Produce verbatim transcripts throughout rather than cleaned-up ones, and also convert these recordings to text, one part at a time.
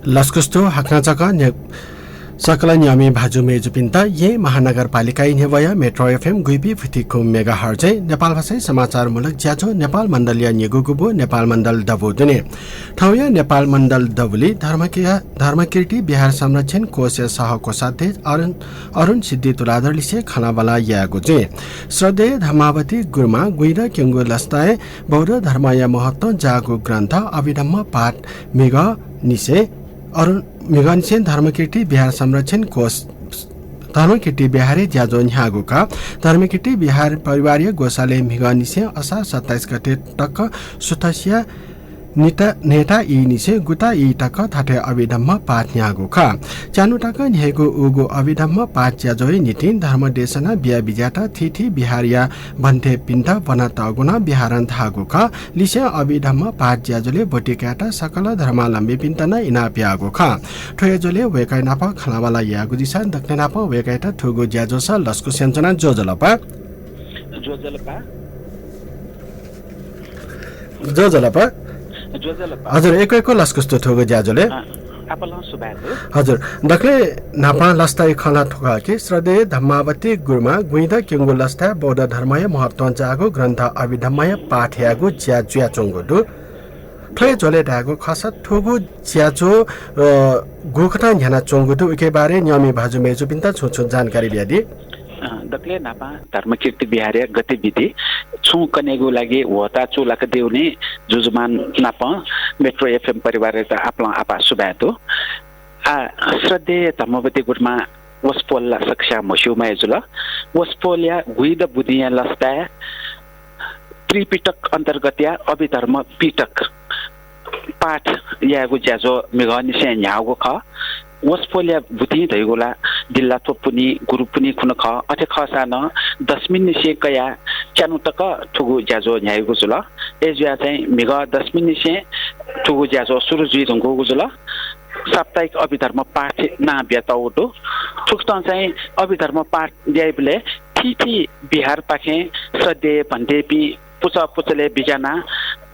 लसकुस दु, हाकनं छकः सकल न्यंमि भाजु मय्जुपिन्त येँ महानगरपालिकाया न्ह्यब्वया मेट्रो एफएम गुइपि फुति कु मेगाहर्जय् नेपालभाषाय् समाचारमूलक ज्याझ्वः नेपाल मण्डलया निगूगु बु नेपाल मण्डल दबू दुने। थौंया नेपाल मण्डल दबुली धर्मकिया-, धर्मकीर्ति बिहार संरक्षण कोषया सह कोषाध्यक्ष अरुण, अरुण सिद्धि तुलाधर लिसे खँल्हाबल्हा यायेगु जुइ। श्रद्धेय धर्मावती गुरुमां गुइदँ क्यंगु लसताय् बौद्ध धर्मया महत्वं जाःगु ग्रन्थ अभिधम्म पाठ म्हिगःनिसें अरुण, म्हिगःनिसें धर्मकीर्ति बिहार संरक्षण कोष, धर्मकीर्ति बिहारय् ज्याझ्वः न्ह्याःगु खः। धर्मकीर्ति बिहार परिवारया ग्वसालय् म्हिगःनिसें असार सत्ताइस गते तक सुथसिया निता, न्हय्ता ई निसें गुता ई तक थथे अभिधम्म पाठ न्ह्याःगु खः। च्यान्हु तक न्ह्याइगु उगु अभिधम्म पाठ ज्याझ्वःया निंतिं धर्मदेशना बिया बिज्यात थीथी बिहारया भन्तेपिन्त ब्वनातःगु नं बिहारं धाःगु खः। लिसें अभिधम्म पाठ ज्याझ्वलय् ब्वति कायेत सकल धर्मावलम्बीपिन्त नं इनाप याःगु खः। थ्व हे झ्वलय् वय्कःया नाप खँल्हाबल्हा यायेगु जूसां दकलय् नाप वय्कःयात थुगु ज्याझ्वलय् लसकुस यानाच्वना। ज्वजलपा। ज्वजलपा। ज्वजलपा। ज्वजलपा। हजुर, यक्व यक्व लसकुस दु थुगु ज्याझ्वलय्। अँ, आपालं सुभाय् दु। हजुर, दकलय् न्हापां लसताया खँ ला थुगु खः कि श्रद्धेय धम्मावती गुरुमां गुइदँ क्यंगु लसताय् बौद्ध धर्मया महत्वं जाःगु ग्रन्थ अभिधम्मया पाठ यायेगु ज्या जुयाच्वंगु दु। थ्व हे झ्वलय् धायेगु खःसा थुगु ज्याझ्वः, अ, गुकथं न्ह्यानाच्वंगु दु, उकिया बारे न्यंमि भाजु मय्जुपिन्त छुं छुं जानकारी बियादी। अ, दकलय् न्हापां धर्मकीर्ति बिहारया गतिविधि छुं कनेगु लागि ह्वःताः चूलाकादीगुलिं जुजुमां नाप मेट्रो एफएम परिवारयात आपालं आपाः सुभाय् दु। आ, श्रद्धेय धम्मावती गुरुमां वसपोल ला सकसियां म्हस्यूम्ह हे जुल। वसपोलया गुइदँ बुदिंया लसताय् त्रिपिटक अन्तर्गतया अभिधर्म पिटक पाठ यायेगु ज्याझ्वः म्हिगःनिसें न्ह्याःगु खः। वसपोलया बुदिं धइगु ला दिल्लाथ्व पुन्हि, गुरु पुन्हि खुन्हु खः। अथे खःसां नं दशमीनिसें कयाः च्यान्हु तक थुगु ज्याझ्वः न्ह्याइगु जुल। अय्जुयाः चाहिँ म्हिगः दशमीनिसें थुगु ज्याझ्वः सुरु जुइ धुंकूगु जुल। साप्ताहिक अभिधर्म पाठ नां बियातःगु दु। थुकथं चाहिँ अभिधर्म पाठ याइबलय् थीथी बिहारपाखें श्रद्धेय भन्तेपिं पुचः पुचलय् बिज्यानाः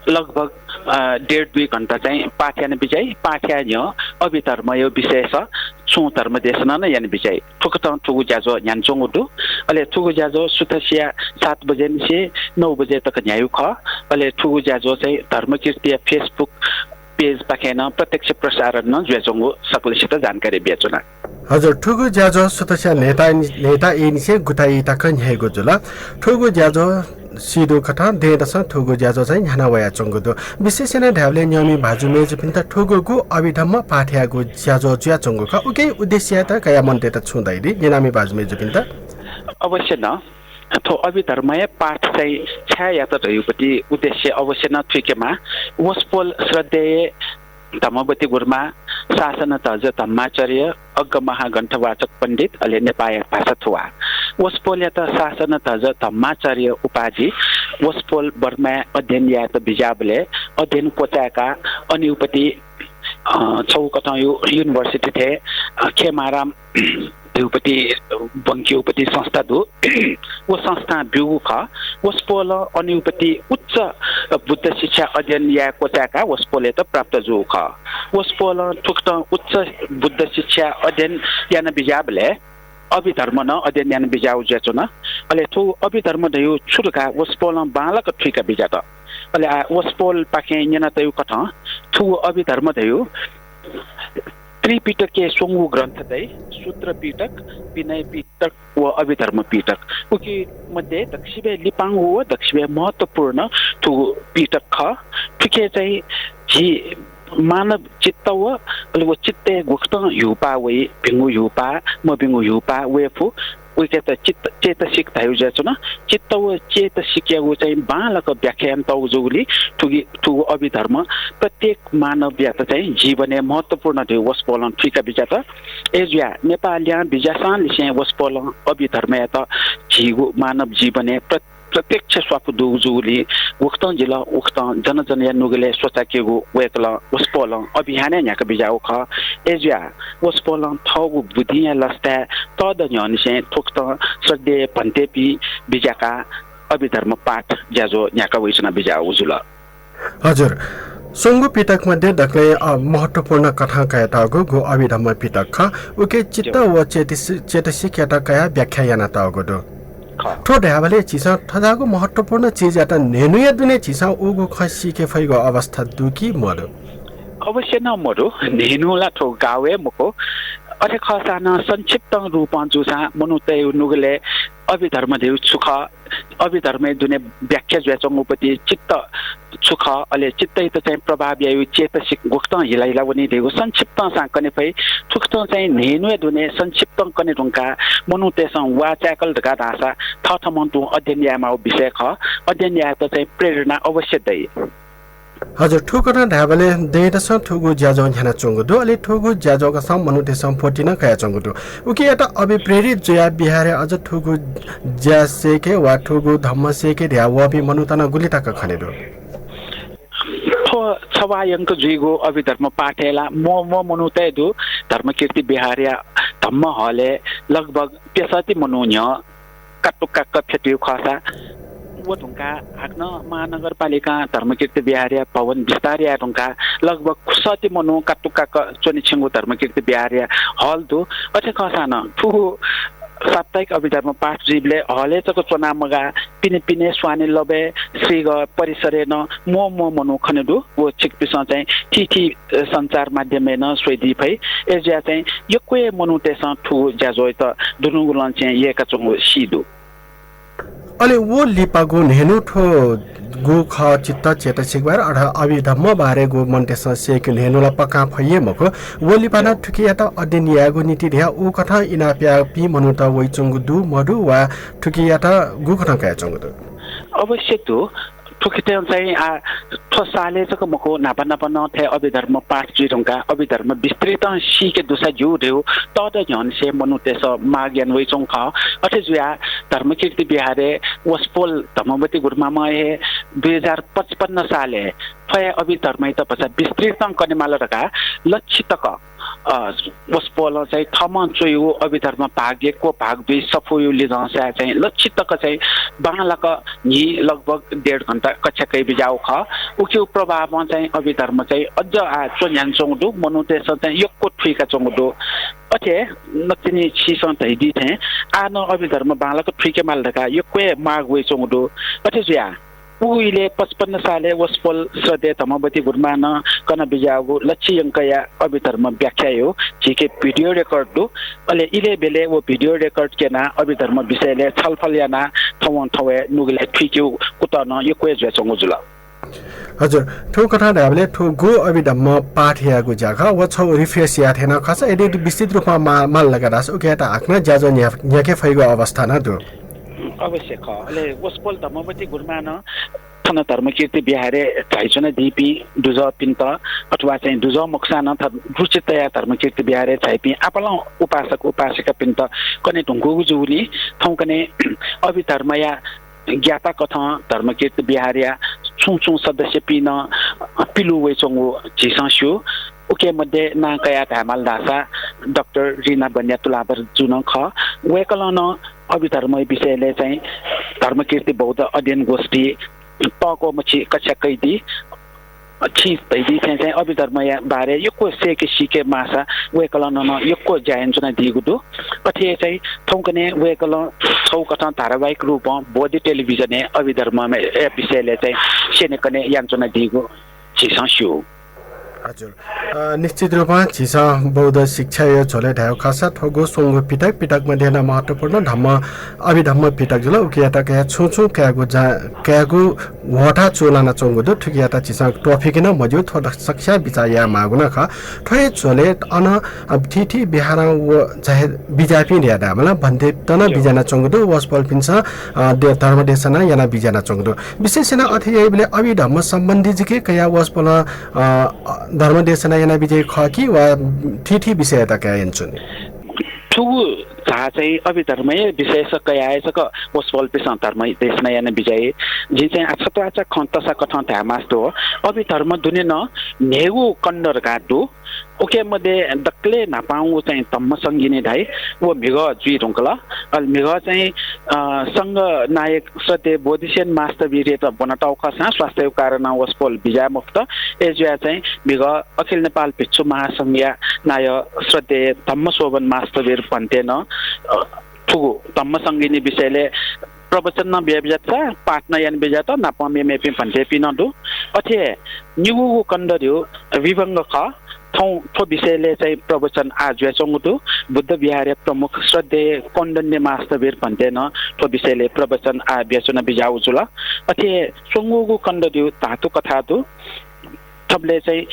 लगभग, अ, डेढ दुई घण्टा चाहिँ पाठ याना बिज्याइ। पाठ याये न्ह्यः अभिधर्मया विषयस छुं धर्मदेशना नं याना बिज्याइ। थुकथं थुगु ज्याझ्वः न्ह्यानाच्वंगु दु। अले थुगु ज्याझ्वः सुथसिया सात बजेनिसें नौ बजे तक न्ह्याइगु खः। अले थुगु ज्याझ्वः चाहिँ धर्मकीर्तिया Facebook पेजपाखें नं प्रत्यक्ष प्रसारण नं जुयाच्वंगु सकलसित जानकारी बियाच्वना। हजुर, थुगु ज्याझ्वः सुथसिया न्हय्ता, न्हय्ता ई निसें गुता ई तक न्ह्याइगु जुल। थुगु ज्याझ्वः सीदुकथं दँय्‌दसं थुगु ज्याझ्वः चाहिँ न्ह्याना वयाच्वंगु दु। विशेष यानाः धायेबलय् न्यंमि भाजु मय्जुपिन्त थुगुगु अभिधर्म पाठ यायेगु ज्याझ्वः जुयाच्वंगु खः। उकिया उद्देश्ययात कयाः मनूतय्‌त छुं धयादी, न्यनामि भाजु मय्जुपिन्त। अवश्य नं। थ्व अभिधर्मया पाठ चाहिँ छाय् यात धइगु पति उद्देश्य अवश्य नं थुइकेमाः। वसपोल श्रद्धेय धम्मावती गुरुमां शासन धज धम्माचार्य, अग्ग महाग्रन्थवाचक पण्डित, अले नेपाःया भाषा थुवाः। वसपोलयात शासन धज धम्माचार्य उपाधि वसपोल बर्माय् अध्ययन यायेत बिज्याःबलय् अध्ययन क्वचाय्काः अनिउपति, अ, छगू कथंयु university थें, अ, खेमाराम धइगु पति, बंकिउपति संस्था दु। व संस्थां ब्यूगु खः। वसपोलं अनिउपति उच्च बुद्ध शिक्षा अध्ययन याये क्वचाय्काः वसपोलयात प्राप्त जूगु खः। वसपोलं थुकथं उच्च बुद्ध शिक्षा अध्ययन याना बिज्याःबलय् अभिधर्म नं अध्ययन याना बिज्याःगु जुयाच्वन। अले थ्व अभिधर्म धइगु छु धकाः वसपोलं बांलाक थुइका बिज्यात। अले आः वसपोलपाखें न्यनातःगु कथं थुगु अभिधर्म धइगु त्रिपिटकय् स्वंगू ग्रन्थ दइ, सूत्र पिटक, विनय पिटक व अभिधर्म पिटक। उकी मध्ये दक्वसिबय् लिपांगु व दक्वसिबय् महत्त्वपूर्ण थुगु पिटक खः। थुकी चाहिँ झी मानव चित्त व, अले व चित्तय् गुकथं ह्यूपाः वइ, भिंगु ह्यूपाः, मभिंगु ह्यूपाः वये फु, उकियात चित्त, चेतसिक धाइगु जुयाच्वन। चित्त व चेतसिकयागु चाहिँ बांलाक व्याख्या यानातःगु जूगुलिं थुगु, थुगु अभिधर्म प्रत्येक मानवयात चाहिँ जीवनय् महत्त्वपूर्ण धइगु वसपोलं थुइका बिज्यात। अय्जुयाः नेपाःल्यां बिज्यासंलिसें वसपोलं अभिधर्मयात झीगु मानव जीवनय् प्र-, प्रत्यक्ष स्वापू दुगु जूगुलिं उकथं जिल, उकथं जनजनया नुगलय् स्वचाकेगु वय्कलं वसपोलं अभियानय् न्ह्याका बिज्याःगु खः। अय्जुयाः वसपोलं थःगु बुदिंया लसताय् तःदँ न्ह्यःनिसें थुकथं श्रद्धेय भन्तेपिं बिज्याकाः अभिधर्म पाठ ज्याझ्वः न्ह्याका वयाच्वना बिज्याःगु जुल। हजुर, स्वंगू पिटक मध्ये दकलय्, अ, महत्त्वपूर्ण कथं कयातःगु गु अभिधम्म पिटक खः। उकी चित्त ज्यू। व चेतसि-, चेतसिकयात कयाः व्याख्या यानातःगु दु। खः। थ्व धायेबलय् झीसं थज्याःगु महत्त्वपूर्ण चिजयात न्हय्न्हूया दुने झीसं उगु खँ सीके फइगु अवस्था दु कि मदु? अवश्य नं मदु। न्हय्न्हू ला थ्व गाउ हे मखु। अथे खःसां नं संक्षिप्त रूपं जूसां मनूतय् नुगलय् अभिधर्म धइगु छु खः, अभिधर्मय् दुने व्याख्या जुयाच्वंगु पति चित्त छु खः, अले चित्तयात चाहिँ प्रभाव याइगु चेतसिक गुकथं हिला हिला वनी धइगु संक्षिप्तंसां कने फइ। थुकथं चाहिँ न्हय्न्हूया दुने संक्षिप्तं कने धुंकाः मनूतय्सं वाः चाय्कल धकाः धाःसा थःथम्हं तुं अध्ययन यायेमाःगु विषय खः। अध्ययन यायेत चाहिँ प्रेरणा अवश्य दइ। हजुर, थुकथं धायेबलय् दँय्दसं थुगु ज्याझ्वः न्ह्यानाच्वंगु दु, अले थुगु ज्याझ्वःकथं मनूतय्सं ब्वति नं कयाच्वंगु दु। उकियात अभिप्रेरित जुयाः बिहारय् अझ थुगु ज्या सय्के वा थुगु धम्म सय्के धयाः वःपिं मनूत नं गुलि तक खने दु? थ्व छवाः यंक जुइगु अभिधर्म पाठय् ला म्वः म्वः मनूतय् दु। धर्मकीर्ति बिहारया धम्म हलय् लगभग प्यसःति मनू न्ह्यः कातुकाक्क फ्यतुइगु खःसा, व धुंकाः हाकनं महानगरपालिकां धर्मकीर्ति बिहारया भवन विस्तार याये धुंकाः लगभग खुसःति मनू कातुकाक्क च्वनेछ्यंगु धर्मकीर्ति बिहारया हल दु। अथे खःसां नं थुगु साप्ताहिक अभिधर्म पाठ जुइबलय् हलय् जक च्वना मगाः, पिने पिने स्वाने लबय् श्रीगः परिसरय् नं म्वः म्वः मनू खने दु। व छिकपिन्सं चाहिँ थीथी, अ, सञ्चार माध्यमय् नं स्वयादी फइ। अय्जुयाः चाहिँ यक्व हे मनूतय्सं थुगु ज्याझ्वःयात दुनुगलंनिसें यय्काच्वंगु सी दु। अले व लिपागु न्हय्न्हू थ्व गु खः चित्त चेतसिक बारे अथवा अभिधम्म बारे गु मनूतय्सं सय्केगु न्हय्न्हू ला पक्कां फइ हे मखु। व लिपा नं थुकियात अध्ययन यायेगु निंतिं धयाः उकथं इनाप याःपिं मनूत वइच्वंगु दु मदु वा थुकियात गुकथं कयाच्वंगु दु? अवश्य दु। थुकितं चाहिँ, आ, थ्व सालय् जक मखु, न्हापा न्हापा नं थथे अभिधर्म पाठ जुइ धुंकाः अभिधर्म विस्तृतं सीके दुसा ज्यू धइगु तःदँ न्ह्यःनिसें मनूतय्सं माग याना वइच्वंगु खः। अथे जुयाः धर्मकीर्ति बिहारय् वसपोल धम्मवती गुरुमामं हे दुई हजार पचपन्न सालय् थ्व हे अभिधर्मयात भचा विस्तृतं कनेमाल धकाः लच्छि तक, अ, वसपोलं चाहिँ थःम्हं च्वइगु अभिधर्म भाग एक व भाग दुई सफूया लिधंसाय् चाहिँ लच्छि तक चाहिँ बांलाक न्हि लगभग डेढ घण्टा कक्षा कयाबिज्याःगु खः। उकिया प्रभावं चाहिँ अभिधर्म चाहिँ अझ आः च्वन्ह्यानाच्वंगु दु, मनूतय्सं चाहिँ यक्व थुइकाच्वंगु दु। अथे नकतिनि छिसं धयादी थें आः नं अभिधर्म बांलाक थुइकेमाल धकाः यक्व हे माग वइच्वंगु दु। अथे जुयाः उगु इलय् पचपन्न सालय् वसपोल श्रद्धेय धम्मवती गुरुमां नं कनाबिज्याःगु लच्छि यंकया अभिधर्म व्याख्याया झीके video record दु। अले इलय् ब्यलय् व video record क्यनाः अभिधर्म विषयलय् छलफल यानाः थवं थवय् नुगलय् थुइकेगु कुतः नं यक्व हे जुयाच्वंगु जुल। हजुर, थुकथं धायेबलय् थुगु अभिधर्म पाठ यायेगु ज्या खः, व छगू refresh याये थें नं खःसा, यदि विस्तृत रूपमा मा-, माल धकाः धाःसा उकियात हाकनं ज्याझ्वः न्ह्या-, न्ह्याके फइगु अवस्था नं दु। अवश्य खः। अले वसपोल धम्मवती गुरुमां नं थन धर्मकीर्ति विहारय् झाइच्वनादीपिं दुजःपिन्त अथवा चाहिँ दुजः मखुसां नं थ-, रुचि तयाः धर्मकीर्ति विहारय् झाइपिं आपालं उपासक उपासिकापिन्त कने धुंकूगु जूगुलिं थौंकन्हय् अभिधर्मया ज्ञाता कथं धर्मकीर्ति विहारया छुं छुं सदस्यपिं नं पिलु वइच्वंगु झीसं स्यू। उकी मध्ये नां कयाः धायेमाल धाःसा डाक्टर रिना बन्या तुलाधर जु नं खः। वय्कलं नं अभिधर्मया विषयलय् चाहिँ धर्मकीर्ति बौद्ध अध्ययन गोष्ठी तःक्वमछि कक्षा कयादी। छिं धयादी थें चाहिँ अभिधर्मया बारे यक्व सय्के सीके माःसा वय्कलं नं यक्व ज्या यानाच्वनादीगु दु। अथे हे चाहिँ थौंकन्हय् वय्कलं छगू कथं धारावाहिक रूपं बोधि टेलिभिजनय् अभिधर्मया विषयलय् चाहिँ स्यनेकने यानाच्वनादीगु झीसं स्यू। हजुर। अ, निश्चित रूपं झीसं बौद्ध शिक्षाया झ्वलय् धायेगु खःसा थ्वगु स्वंगू पिटक, पिटक मध्ये नं महत्त्वपूर्ण धम्म, अभिधम्म पिटक जुल। उकियात कयाः छुं छुं कायेगु जा-, कायेगु ह्वःताः चूलानाच्वंगु दु। थुकियात झीसं त्वःफिके नं मज्यू, थ्व सकसिनं बिचाः यायेमाःगु नं खः। थ्व हे झ्वलय् अन, अ, थीथी विहारं व झाया बिज्याःपिं धयाः धायेमाल, भन्तेपिन्त नं बिज्यानाच्वंगु दु। वसपोलपिन्सं, अ, दे-, धर्मदेशना यानाबिज्यानाच्वंगु दु। विशेष यानाः अथे याइबलय् अभिधर्म सम्बन्धी जक कयाः वसपोलं, अ, धर्मदेशना यानाबिज्याइ खः कि वा थीथी विषययात कयाः यानाच्वनी? थुगु झ्वलय् चाहिँ अभिधर्मया विषयस कयाः जक वसपोलपिन्सं धर्मदेशना यानाबिज्याइ। जिं चाहिँ छत्वाःचा खँ तःसा कथं धायेमास्ति वः। अभिधर्म दुने नं न्हय्गू खण्ड धकाः दु। उके मध्ये दकले न्हापांगु चाहिँ धम्म संगिनी धाइ, व म्हिगः जुइ धुंकल। अले म्हिगः चाहिँ, अ, संघ नायक श्रद्धेय बोधिसेन मास्टर वीरयात ब्वनातःगु खःसां स्वास्थ्यया कारणं वसपोल बिज्याये मफुत। अय्‌जुयाः चाहिँ म्हिगः अखिल नेपाल भिक्षु महासंघया नायः श्रद्धेय धम्मशोभन मास्टर वीर भन्ते नं, अ, थुगु धम्म संगिनी विषयलय् प्रवचन नं बिया बिज्यात, पाठ नं याना बिज्यात, नापं मेमेपिं भन्तेपिं नं दु। अथे निगूगु कण्ड धइगु विभंग खः। थौं थ्व विषयलय् चाहिँ प्रवचन आः जुयाच्वंगु दु। बुद्ध विहारया प्रमुख श्रद्धेय कौण्डन्य मास्टर वीर भन्ते नं थ्व विषयलय् प्रवचन आः बियाच्वना बिज्याःगु जुल। अथे स्वंगूगु कण्ड धइगु धातु कथा दु। थुबलय् चाहिँ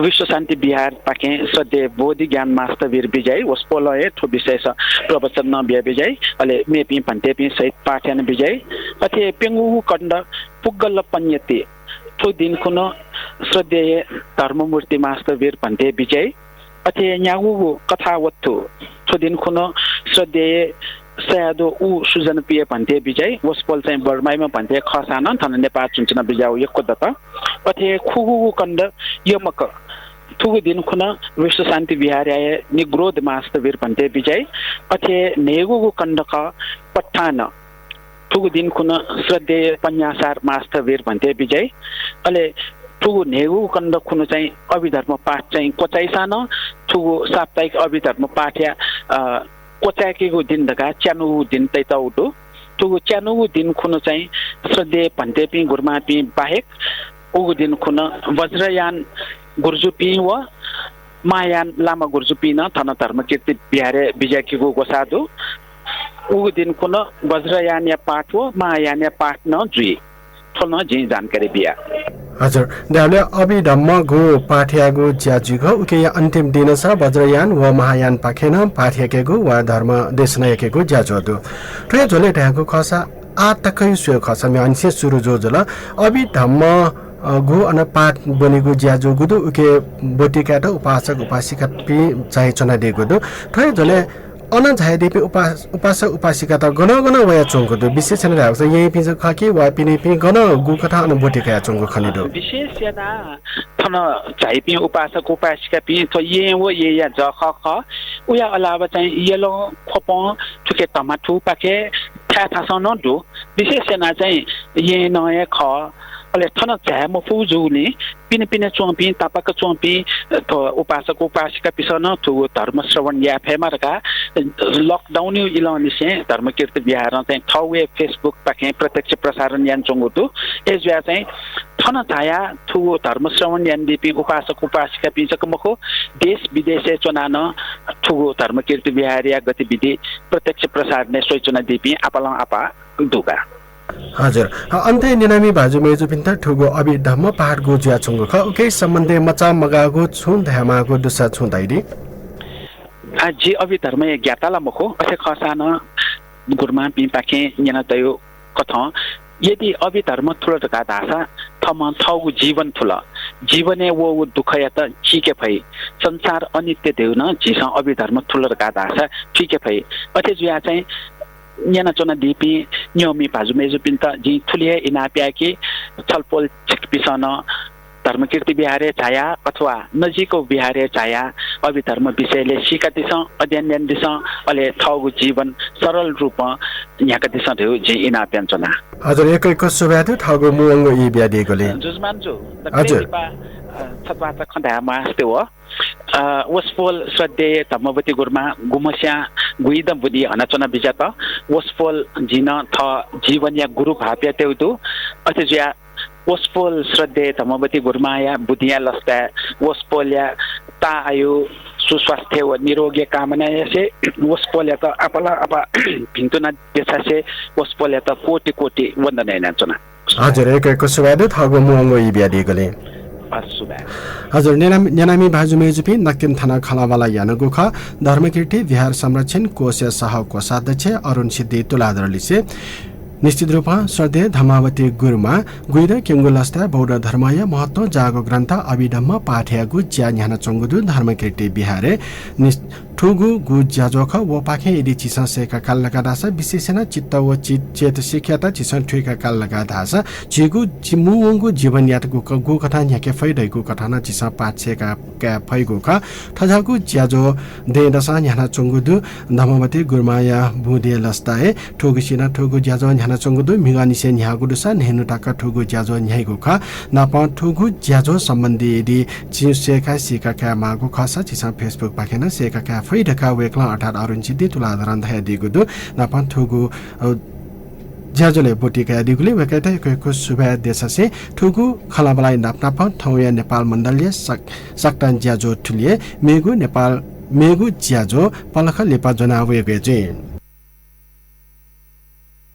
विश्व शान्ति विहारपाखें श्रद्धेय बोधि ज्ञान मास्टर वीर बिज्याइ, वसपोलं हे थ्व विषयस प्रवचन नं बिया बिज्याइ, अले मेपिं भन्तेपिं सहित पाठ याना बिज्याइ। अथे प्यंगूगु कण्ड पुग्गल पञ्ञति, थ्व दिं खुन्हु श्रद्धेय धर्ममूर्ति मास्टर वीर भन्ते बिज्याइ। अथे न्यागूगु कथावत्थु, थ्व दिं खुन्हु श्रद्धेय सयादु उ सुजनप्रिय भन्ते बिज्याइ, वसपोल चाहिँ बर्मायाम्ह भन्ते खःसां नं थन नेपाः च्वनाच्वना बिज्याःगु यक्व दत। अथे खुगूगु कण्ड यमक, थुगु दिं खुन्हु विश्व शान्ति विहारया हे निग्रोध मास्टर वीर भन्ते बिज्याइ। अथे न्हय्‌गूगु कण्ड खः पट्ठान, थुगु दिं खुन्हु श्रद्धेय पन्यासार मास्टर वीर भन्ते बिज्याइ। अले थुगु न्हय्‌गूगु कण्ड खुन्हु चाहिँ अभिधर्म पाठ चाहिँ क्वचाइसां नं थुगु साप्ताहिक अभिधर्म पाठया, अ, क्वचाय्‌केगु दिं धकाः च्यान्हूगु दिं तयातःगु दु। थुगु च्यान्हूगु दिं खुन्हु चाहिँ श्रद्धेय भन्तेपिं गुरुमांपिं बाहेक उगु दिं खुन्हु वज्रयान गुरुजुपिं व महायान लामा गुरुजुपिं नं थन धर्मकीर्ति विहारय् बिज्याकीगु ग्वसाः दु। उगु दिं खुन्हु वज्रयानया पाठ व महायानया पाठ नं जुइ। थ्व नं जिं जानकारी बिया। हजुर, धायेबलय् अभिधम्मगु पाठयागु ज्या जुइगु, उकिया अन्तिम दिनस वज्रयान व महायानपाखें नं पाठ याकेगु वा धर्म देशना याकेगु ज्या जुयादु। थ्व हे झ्वलय् धायेगु खःसा आः तकया स्वयेगु खःसा म्हिगः निसें सुरु जुजुल। अभिधम्म, अ, गु अन पाठ ब्वनेगु ज्या जूगु दु, उके ब्वति कायेत उपासक उपासिकापिं झायाच्वनादीगु दु। थ्व हे झ्वलय् अन झायादीपिं उपास-, उपासक उपासिकात गन गन वयाच्वंगु दु? विशेष यानाः धाःसा येँयापिं जक खः कि वा पिनेपिं गन गुकथं अन ब्वति कयाच्वंगु खनेदु? विशेष यानाः थन झाइपिं उपासक उपासिकापिं थ्व येँ व येँया जःखः खः। उया अलावा चाहिँ यलं ख्वपं थुके धमाथुपाखे थाय् थासं नं दु। विशेष यानाः चाहिँ येँ नं हे खः। अले थन झाये मफु जूगुलिं पिने पिने च्वंपिं, तापाक च्वंपिं, अ, थ्व उपासक उपासिकापिन्सं नं थुगु धर्म श्रवण याये फयेमा धकाः, अ, lockdown-या इलंनिसें धर्मकीर्ति विहारं चाहिँ थःगु हे Facebook-पाखें प्रत्यक्ष प्रसारण यानाच्वंगु दु। अय्‌जुयाः चाहिँ थन झायाः थुगु धर्म श्रवण यानादीपिं उपासक उपासिकापिं जक मखु, देश विदेशय् च्वनाः नं थुगु धर्मकीर्ति विहारया गतिविधि प्रत्यक्ष प्रसारणय् स्वयाच्वनादीपिं आपालं आपाः दुगा। हजुर। अ, अन्तय् न्यनामि भाजु मय्‌जुपिन्त थुगु अभिधम्म पाठ गु जुयाच्वंगु खः, उकिया सम्बन्धय् मचाः मगाःगु छुं धायेमाःगु दुसा छुं धाइदि? आ, जि अभिधर्मया ज्ञाता ला मखु, अथे खःसां नं गुरुमांपिंपाखें न्यनातयागु कथं यदि अभिधर्म थुल धकाः धाःसा थःम्हं थःगु जीवन थुल। जीवनय् वःगु दुःखयात चीके फइ। संसार अनित्य धयागु नं झीसं अभिधर्म थुल धकाः धाःसा चीके फइ। अथे जुयाः चाहिँ न्यनाच्वनादीपिं न्यंमि भाजु मय्‌जुपिन्त जिं थुलि हे इनाप याये कि छलपोल छिकपिन्सं नं धर्मकीर्ति विहारय् झायाः अथवा नजिकको विहारय् झायाः अभिधर्म विषयलय् सीकादिसँ, अध्ययन यानादिसँ, अले थःगु जीवन सरल रूपं न्ह्याकादिसँ धयागु जिं इनाप यानाच्वना। हजुर, यक्व यक्व सुभाय् दु, थःगु मू अंगू ई बियादीगुलिं। जुजुमांजु, दकलय् हजुर। लिपा, अ, छत्वाःचा खँ धायेमास्ति वः। अ, वसपोल श्रद्धेय धम्मवती गुरुमां गुम्हस्यां गुइदँ बुदिं हनाच्वना बिज्यात। वसपोल जिं नं थः जीवनया गुरु भाःपियातयागु दु। अथे जुयाः वसपोल श्रद्धेय धम्मवती गुरुमांया बुदिंया लसताय् वसपोलया ताःआयु, सुस्वास्थ्य व निरोगया कामना यासें वसपोलयात आपालं आपाः भिन्तुना देछासें वसपोलयात कोटि कोटि वन्दना यानाच्वना। हजुर, यक्व यक्व सुभाय् दु, थःगु मू अंगू ई बियादीगुलिं। हस्, सुभाय्। हजुर, न्यना-, न्यनामि भाजु मय्‌जुपिं, नकतिनि थन खँल्हाबल्हा यानागु खः धर्मकीर्ति विहार संरक्षण कोषया सह कोषाध्यक्ष अरुण सिद्धि तुलाधरलिसे। निश्चित रूपं श्रद्धेय धम्मावती गुरुमां गुइदँ क्यंगु लसताय् बौद्ध धर्मया महत्व जाःगु ग्रन्थ अभिधम्म पाठयागु ज्या न्ह्यानाच्वंगु दु धर्मकीर्ति विहारय्। निश्-, थुगु गु ज्याझ्वः खः, वपाखें यदि झीसं सय्‌का काल धकाः धाःसा, विशेष यानाः चित्त व चित चेतसिकयात झीसं थुइका काल धकाः धाःसा, झीगु जि-, मुंवंगु जीवनयात गु क-, गुकथं न्ह्याके फइ धइगु कथं नं झीसं पाठ सय्‌का काये फइगु खः। थज्याःगु ज्याझ्वः दँय्‌दसं न्ह्यानाच्वंगु दु। धर्मवती गुरुमांया बुँदे लसताय् थुगुसिनं थुगु ज्याझ्वः न्ह्यानाच्वंगु दु। म्हिगःनिसें न्ह्याःगु दुसा न्हय्‌न्हु तक थुगु ज्याझ्वः न्ह्याइगु खः। नापं थुगु ज्याझ्वः सम्बन्धी यदि छिं सय्‌का सीका काये माःगु खःसा, झीसं Facebook पाखें नं सय्‌का काये फइ धकाः वय्‌कलं अर्थात् अरुण सिद्धि तुलाधरं धयादीगु दु। नापं थुगु, अ, ज्याझ्वलय् ब्वति कयादीगुलिं वय्‌कःयात यक्व यक्व सुभाय् देछासें थुगु खँल्हाबल्हाया नाप नापं थौंया नेपाल मण्डलया सक-, सकतां ज्याझ्वः थुलि हे मेगु नेपाल, मेगु ज्याझ्वः पलख लिपा ज्वना वयेगु हे जुइ।